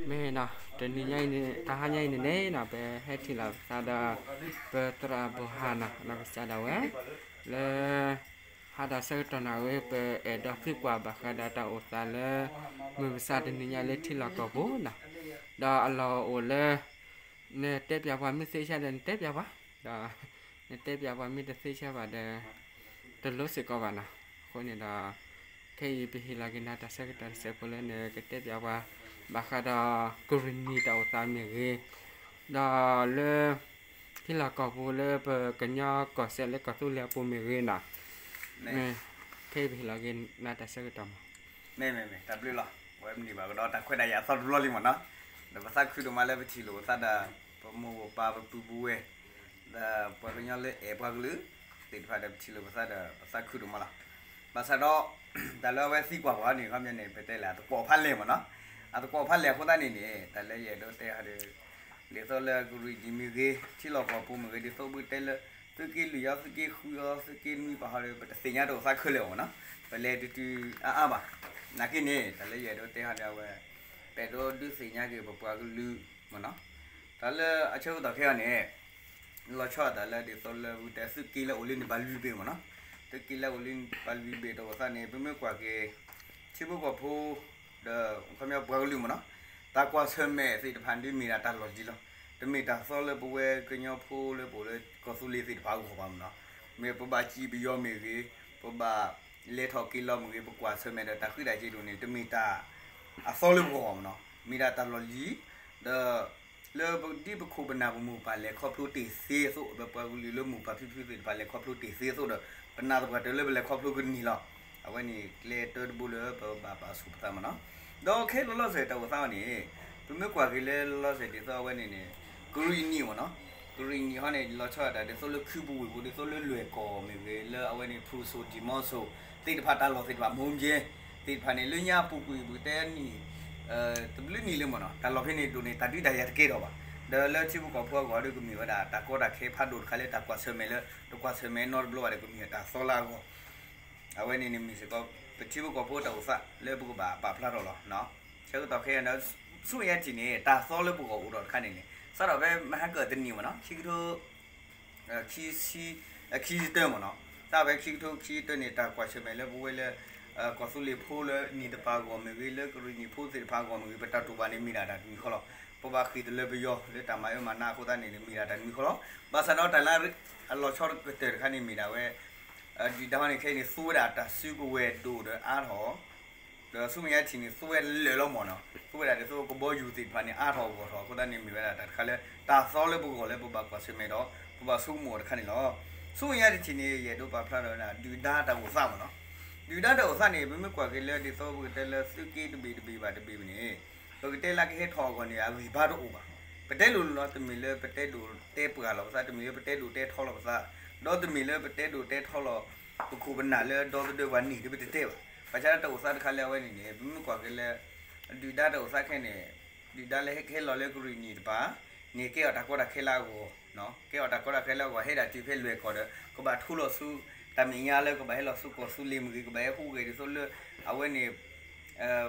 မ့ၢ်နီၤ တနံၤညါအံၤန့ၣ် တဟါညါအံၤန့ၣ်န့ၣ်နီၤ ပဟဲထံၣ်လိာ်ပသးဒီး ပသရၣ်ဘိဟါနီၤ ဒီးကစၢ်ဒၣ်ဝဲ လၢ ဟါဒီးဆၢကတီၢ်န့ၣ်ဝဲ ပအဲၣ်ဒိးသံကွၢ်ဘၣ်ဃးဒီးတၢ်အိၣ်သးလၢ မုၢ်မဆါတနံၤညါလၢထံလီၢ်ကီၢ်ပူၤနီၤ ဒီးအလီၢ်အိၣ်လၢ နတဲပၠးပှၤမ့ၢ်သ့ဆါဒီး နတဲပၠးပှၤ ဒီး နတဲပၠးပှၤမ့ၢ်တသ့ဆါဘၣ်ဒီး တလိၣ်စ့ၢ်ကီးဘၣ်နီၤ အဃိန့ၣ်ဒီး ခဲအံၤပဟ့ၣ်လီၤက့ၤနၤတၢ်ဆၢကတီၢ်တစဲးဖိလၢနကတဲပၠးပှၤ ဘၣ်ဃးဒီးကရံၣ်နံၣ်တၢ်အိၣ်သးမ့ၢ်ဂ့ၤ, ဒီးလၢ ထံလီၢ်ကီၢ်ပူၤလၢပကညီကီၢ်စဲၣ်လၢကီၢ်သူလ့ၤအပူၤမ့ၢ်ဂ့ၤနီၤ, ခဲအံၤပဟ့ၣ်လီၤက့ၤနၤတၢ်ဆၢကတီၢ်မး. မ့ၢ်မ့ၢ်မ့ၢ် တၢ်ဘျုးလီၤ. ဝဲမနုၤဘၣ်ကဒီးတၢ်ခွဲးတၢ်ယာ်အသီတဘျီလံမ့ၢ်နီၤ, ဒီးပသးခုဒိၣ်မးလၢပထံၣ်လိာ်ပသးဒီး ပမိၢ်ပပၢ်ပပုၢ်ပဝဲၢ် ဒီးပှၤကညီလၢအဲၣ်ပှၤကလုာ် သ့ၣ်တဖၣ်ဒီးပထံၣ်လိာ်ပသးဒီးပသးခုဒိၣ်မးလီၤ. ဘၣ်ဆၣ်ဒီး တၢ်လၢအဝဲသံကွၢ်ပှၤန့ၣ် ခီပညီန့ၣ် ပတဲလၢအသကိးဖးလဲၢ်မ့ၢ်နီၤ, အသကိးဖးလဲၢ်အဃိသတးန့ၣ်န့ၣ် တၢ်လၢယအဲၣ်ဒိးတဲဟီဒီး ဒ်သိးလၢကရံၣ်နံၣ်မ့ၢ်ဂ့ၤ ထံလီၢ်ကီၢ်ပူၤမ့ၢ်ဂ့ၤ ဒ်သိးပတဲလၢ သုးက့လွံၢ်အီၤ သုးက့ဃုအီၤ သုးက့နွံပာ်ဟီဒီး ပတသ့ၣ်ညါတၢ်အိၣ်သးခဲလၢာ်မ့ၢ်နီၤ, ပလဲၤတတုၤအါအါဘၣ်. နာ်က့န့ၣ် တၢ်လၢယအဲၣ်ဒိးတဲဟီဒီးအဝဲ ပအဲၣ်ဒိးဒုးသ့ၣ်ညါက့ၤပပှၤကလုာ်မ့ၢ်နီၤ, တၢ်လၢအဆၢကတီၢ်ခဲအံၤန့ၣ် လီၤဆီဒၣ်တၢ်လၢဒ်သိးလၢပတဲသုးက့လၢအိၣ်လၢန့ၣ်ဘၣ်လွံၢ်ဘ့ၣ်မ့ၢ်နီၤ, သုးက့လၢအိၣ်လၢန့ၣ်ဘၣ်လွံၢ်ဘ့ၣ်တၢ်အိၣ်သးန့ၣ် ပမ့ၢ်ကွၢ်က့ၤ ထံဖိကီၢ်ဖိ ဒီးခီပညီပှၤကလုာ်မ့ၢ်နီၤ, တၢ်ကွၢ်ဆၢၣ်မဲာ်သ့ၣ်တဖၣ်ဒ်မ့ၢ်ဒၣ်တၢ်လီၢ်လံၤလီၤ. တမ့ၢ်တၢ်သီလၢပဝဲကညီဖိလၢပအိၣ်လၢကီၢ်သူလ့ၤသ့ၣ်တဖၣ်အဂီၢ်ဘၣ်မ့ၢ်နီၤ, မ့ၢ်ပဘၣ်စံးပယီၤမ့ၢ်ဂ့ၤ, ပဘၣ်လဲၤထီၣ်က့ၤလီၤမ့ၢ်ဂ့ၤ, ပကွၢ်ဆၢၣ်မဲာ်ဒီးတၢ်ဃံးတၢ်စ့ၤဒိၣ်န့ၣ် တမ့ၢ်တၢ်အသီလၢပဂီၢ်ဘၣ်မ့ၢ်နီၤ, မ့ၢ်ဒၣ်တၢ်လီၢ်လံၤ ဒီး လၢပဒ်ပခိၣ်ပနၢ်ပမိၢ်ပၢ်လဲၤခီဖျိတ့ၢ်သ့အသိး ပပှၤကလုာ်လၢမိၢ်ပၢ်ဖံဖုသ့ၣ်တဖၣ်လဲၤခီဖျိတ့ၢ်သ့အသိးဒီး ပနာ်သပှၢ်တၢၢ်လၢပလဲၤခီဖျိကန့ၢ်လီၤ. အဝဲန့ၣ်ကျဲတၢတဘိလၢပဘၣ်ပာ်ဆူၣ်ပသးမ့ၢ်နီၤ, ဒီးခဲလီၤလီၤဆဲးတၢ်အိၣ်သးအီၤန့ၣ် ပမ့ၢ်ကွၢ်က့ၤလၢလီၤလီၤဆဲးဒ်သိးအဝဲန့ၣ်န့ၣ် ကရံၣ်နံၣ်မ့ၢ်နီၤ, ကရံၣ်နံၣ်ဟီန့ၣ် လီၤဆီဒၣ်တၢ်ဒ်သိးလၢခုပူၤဝ့ၢ်ပူၤ ဒ်သိးလၢလွဲၢ်ကီၢ်မ့ၢ်ဂ့ၤ လၢအဝဲန့ၣ် ဖရူၤစိၤ ဒံၣ်မီစိၤ သ့ၣ်တဖၣ်တၢ်လီၢ်သ့ၣ်တဖၣ် မိၢ်ကၠ့ သ့ၣ်တဖၣ်န့ၣ် လၢညါပူၤကွံာ်ပကတဲနံၣ် တဘျုးနံၣ်လၢမ့ၢ်နီၤ တၢ်လီၢ်ဖဲန့ၣ်ဒိၣ်န့ၣ် တၢ်ဒုးတၢ်ယၤတကဲထီၣ်ဘၣ်. ဒီးလၢထံဖိကီၢ်ဖိအဂီၢ်ဒီးကမ့ၢ်ဝဲဒၣ်တၢ်ကီတၢ်ခဲဖးဒိၣ်တခါလၢတၢ်ကွၢ်ဆၢၣ်မဲာ်လၢ တကွၢ်ဆၢၣ်မဲာ်နီတဘျီဘၣ်ဒီး ကမ့ၢ်တၢ်သီလၢအဂီၢ် အဝဲန့ၣ်န့ၣ်မ့ၢ်စ့ၢ်ကီး ပထံဖိကီၢ်ဖိတၢ်အိၣ်သးလၢပကဘၣ်ပာ်ဖျါထီၣ်လီၤ. ဆၢကတီၢ်ခဲအံၤဒီး ဆူမဲာ်ညါထံၣ်န့ၣ် တၢ်သီလၢပဂီၢ်အိၣ်ဒီးတခါန့ၣ်န့ၣ် စးထီၣ်ဖဲမဟါကၢၢ်တနံၣ်မ့ၢ်နီၤ ခံကထိ ခံဆံ ခံဆံတၢမ့ၢ်နီၤ, စးထီၣ်ဖဲခံကထိခံဆံတၢန့ၣ် တၢ်ကွၢ်ဆၢၣ်မဲာ်လၢပဝဲလၢ ကီၢ်သူလ့ၤဖိလၢနံၣ်တပၤအဂီၢ်မ့ၢ်ဂ့ၤ လၢကရံၣ်နံၣ်ဖိသ့ၣ်တဖၣ်အဂီၢ်မ့ၢ်ဂ့ၤ ပတၢ်တိာ်ပာ်န့ၣ်မ့ၢ်ဒၣ်တၢ်တမံၤဃီလီၤ. ပဘၣ်ဃ့ၢ်တလၢပယီၤလၢတၢ်မၤအၢမၤနးအဃိသတးန့ၣ် မ့ၢ်ဒၣ်တၢ်တမံၤဃီလီၤ. ဘၣ်ဆၣ်ဒီးတၢ်လၢအလီၤဆီကတၢၢ်တခါန့ၣ်မ့ၢ်ဒၣ်ဝဲ ဒုၣ်ဒါဟီန့ၣ် ခဲအံၤန့ၣ် သူဝဲဒၣ်တၢ်စုကဝဲၤဒိၣ်ဒီးအါထီၣ် ဒီးဆူမဲာ်ညါထံၣ်န့ၣ် သူဝဲလၢာ်လီၤမ့ၢ်နီၤ, သူဝဲဒၣ်ဒ်သိးကဘီယူၤသ့ၣ်တဖၣ်န့ၣ် အါထီၣ်ဂီၢ်ထီၣ်အဃိသတးန့ၣ် မ့ၢ်ဝဲဒၣ်တၢ်တခါလၢ တၢ်သီလၢပဂီၢ်လၢပဘၣ်ကွၢ်ဆၢၣ်မဲာ်ဒီး ပဘၣ်ဆိကမိၣ်အီၤတခါန့ၣ်လီၤ. ဆူမဲာ်ညါတထံၣ်န့ၣ် ယအဲၣ်ဒိးပာ်ဖျါထီၣ်ဝဲဒၣ် ဒုၣ်ဒါတၢ်အိၣ်သးမ့ၢ်နီၤ, ဒုၣ်ဒါတၢ်အိၣ်သးန့ၣ် ပမ့ၢ်ကွၢ်က့ၤလၢဒ်သိးပကတဲလၢသုးက့တဘ့ၣ်တဘ့ၣ်ဘၣ်တဘ့ၣ်န့ၣ် ပကတဲလၢကဟဲထီၣ်အဂီၢ်န့ၣ် အဂံၢ်ဘါတအိၣ်ဘၣ်. ပတဲလိၤလိၤလီၤ တမ့ၢ်လၢပတဲဒိၣ်တဲပှၢ်လီၤပသး တမ့ၢ်လၢပတဲဒိၣ်တဲထီလီၤပသး, ဒီးတမ့ၢ်လၢပတဲဒိၣ်တဲထီလီၤ ပခိၣ်ပနၢ်လၢဒီသဒၢပှၤန့ၣ် ပတတဲဘၣ်. ဘၣ်ဆၣ်လၢတၢ်အိၣ်သးတခါလၢအဝဲန့ၣ်န့ၣ် ပမ့ၢ်ကွၢ်က့ၤလၢ ဒုၣ်ဒါတၢ်အိၣ်သးခဲန့ၣ် ဒုၣ်ဒါလၢဟဲကဟဲလီၤလၢကရံၣ်နံၣ်တပၤ န့ၣ်ကဲအီၤတၢ်ကီတၢ်ခဲလၢအဂီၢ်, ကဲအီၤတၢ်ကီတၢ်ခဲလၢအဂီၢ် ဟဲဒၣ်တုၤဖဲလွဲၢ်ကီၢ်ဒီး ကဘၣ်ထူလီၤဆူ တၢ်မဲာ်ညါလၢကဘၣ်ဟဲလီၤဆူကီၢ်သူလ့ၤမ့ၢ်ဂ့ၤ ကဘၣ်ဟဲဟူးဂဲၤဒ်သိးလၢ အဝဲန့ၣ်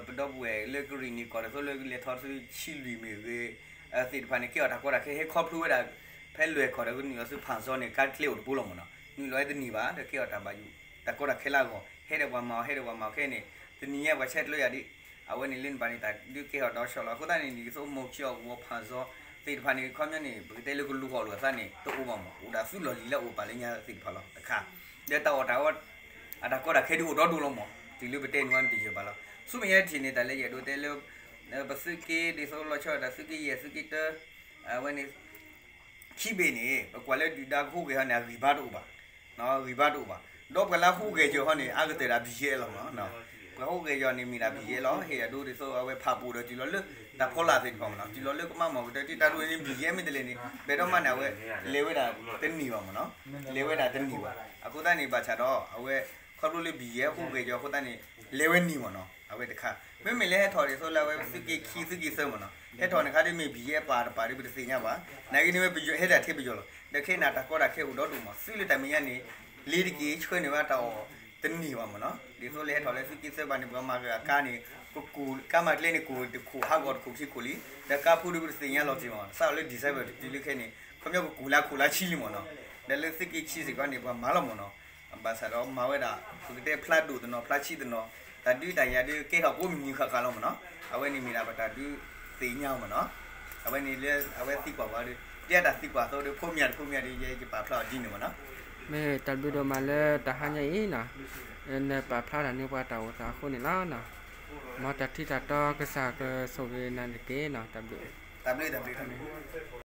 ပဒီပုၢ်ဝဲၢ်လၢကရံၣ်နံၣ်ကီၢ်ဒ်သိးလၢလဲၤထီၣ်ဆူဆံလွံၢ်မ့ၢ်ဂ့ၤ သ့ၣ်တဖၣ်န့ၣ် ကဲအီၤတၢ်ကီတၢ်ခဲ ဟဲခီဖျိဝဲဒၣ် ဖဲလွဲၢ်ကီၢ်ဒီးကနုာ်လီၤဆူဖၣ်စီန့ၣ် ကါတကျဲအိၣ်တဘိလီၤမ့ၢ်နီၤ, နုာ်လီၤဝဲတန့ၢ်ဘၣ် ဒီးကဲအီၤတၢ်ဘၣ်ယိၣ် တၢ်ကီတၢ်ခဲလၢအဂီၢ် ဟဲဒီးပှၤမၤအီၤ ဟဲဒီးပှၤမၤအီၤခဲန့ၣ် တနံၤညါပှၤဆဲးကျၢယၤဒ် အဝဲန့ၣ်လၢနဘၣ်န့ၣ် တၢ်ဒုးကဲထီၣ်ဒီးဆီၣ်လီၤ အဃိသတးန့ၣ် ဒ်သိးမိၢ်ခံအီၤကဝီၤဖၣ်စီသ့ၣ်တဖၣ်န့ၣ် ခီပညီန့ၣ် ပကတဲလၢကလူၤဃီၤလိာ်အသးန့ၣ် တအိၣ်ဘၣ်မး အိၣ်ဒၣ်သုလီၢ်လံၤလၢအအိၣ်ပာ်လၢညါသ့ၣ်တဖၣ်လီၤ တခါ ဒီးတၢ်အီၣ်တၢ်အီ အတၢ်ကီတၢ်ခဲဒုးအိၣ်ဒီဒိၣ်လီၤမး တုၤလၢပတဲနွံနံၣ်တယၢၢ်ဘၣ်လီၤ ဆူမဲာ်ညါထံၣ်န့ၣ် တၢ်လၢယအဲၣ်ဒိးတဲလၢ ပသုးက့ဒ်သိးလီၤဆီဒၣ်တၢ်သုးက့ယဲၢ်သုးက့တၢ အဝဲန့ၣ် ခံဘ့ၣ်န့ၣ် ပကွၢ်လၢဒုၣ်ဒါကဟူးဂဲၤဟီန့ၣ် အဂံၢ်ဘါတအိၣ်ဘၣ်, အဂံၢ်ဘါတအိၣ်ဘၣ်, ဒီးပှၤလၢဟူးဂဲၤယီၤဟီန့ၣ် အါကတၢၢ်ဒၣ် ဘံၣ်ယဲၢ် လီၤမး, ပှၤဟူးဂဲၤယီၤန့ၣ်မ့ၢ်ဒၣ် ဘံၣ်ယဲၢ် လီၤ ဟ့ၣ်အဒိဒ်သိးအဝဲဖးပူၤဒီးတုၤလီၤလၢ တၢ်ဖီလာ်သ့ၣ်တဖၣ်မးနီၤ တုၤလီၤလၢကမၣ်မီၢ်ကတၢၢ် တၢ်တဝဲန့ၣ် ဘံၣ်ယဲၢ် မ့ၢ်တလဲၤန့ၣ် ဘဲဒီးမးန့ၣ် အဝဲ လဲၤဝဲဒၣ်တန့ၢ်ဘၣ်မးနီၤ, လဲၤဝဲဒၣ်တန့ၢ်ဘၣ်, အဃိသတးန့ၣ် ဘၣ်ဆၣ်ဒီး အဝဲ ခီဖျိလၢဘံၣ်ယဲၢ်ဟူးဂဲၤယီၤအဃိသတးန့ၣ် လဲၤဝဲန့ၢ်မးနီၤ အဝဲတခါ, မ့မ့ၢ်လၢဟဲထီၣ်ဒ်သိးလၢအဝဲသုးက့ခံသုးက့သၢမးနီၤ ဟဲထီၣ်န့ၣ်ခါဒ်မ့ၢ်ဘံၣ်ယဲၢ်ပာ်တပာ်ဒီးပတသ့ၣ်ညါဘၣ်, နာ်က့န့ၣ်ဝဲပယီၤဟဲဒၣ်ထဲပယီၤလီၤ, ဒီးခဲအံၤန့ၣ် တၢ်ကီတၢ်ခဲအိၣ်ဒီဒိၣ်မး သုးလၢတၢ်မဲာ်ညါန့ၣ် လ့ၤတက့ၢ် ဆှၢန့ၢ်ဝဲတၢ်အီၣ်တန့ၢ်ဘၣ်မးနီၤ, ဒ်သိးလၢဟဲထီၣ်လၢသုးက့သၢဘၣ်န့ၣ် ပှၤမၤကဂၤကါန့ၣ် ကကူးကါမၤကျဲန့ၣ် ကူးတခိးဟးဂီၤတခိးခံခိးလံ, ဒီးကါဖိဒုးပတသ့ၣ်ညါလီၤတံၢ်မး, စးထီၣ်လၢ December တတုၤလၢခဲအံၤန့ၣ် ခီပညီကကူးလၢခိးလၢဆံလံမ့ၢ်နီၤ, ဒီးလၢသုးက့ခံစ့ၢ်ကီးန့ၣ် ပှၤမၤလီၤမ့ၢ်နီၤ, ဘၣ်ဆၣ်ဒီးမၤဝဲဒၣ် ပကတဲဖျါဒိၣ်တနီၤ ဖျါဆံးတနီၤ, တၢ်ဒုးတၢ်ယၤဒုးကဲထီၣ်ကိးမုၢ်နံၤဃၣ်ဃၣ်လီၤမ့ၢ်နီၤ, အဝဲန့ၣ်မ့ၢ်ဒၣ်ပတၢ်ဒုးသ့ၣ်ညါမ့ၢ်နီၤ, အဝဲန့ၣ်လၢအဝဲသံကွၢ်ပှၤဒီး ဒ်အတၢ်သံကွၢ်အသိးဒီး ဖိမ့ၢ်တဖိမ့ၢ်ဒီး ယဲယပာ်ဖျါအီၤဒ်န့ၣ်မ့ၢ်နီၤ. မ့ၢ်တၢ်ဘျုးဒိၣ်မးလၢတၢ်ဟါညါအံၤနီၤ, နပာ်ဖျါတၢ်န့ၢ်ပှၤတၢ်အိၣ်သးအဃိန့ၣ်လီၤနီၤ. မ်တၢ်ထံတၢ်တီကစၢ်ကဆိၣ်ဂ့ၤနၤတက့ၢ်နီၤ, တၢ်ဘျုး, တၢ်ဘျုး, တၢ်ဘျုး, တၢ်ဘျုး.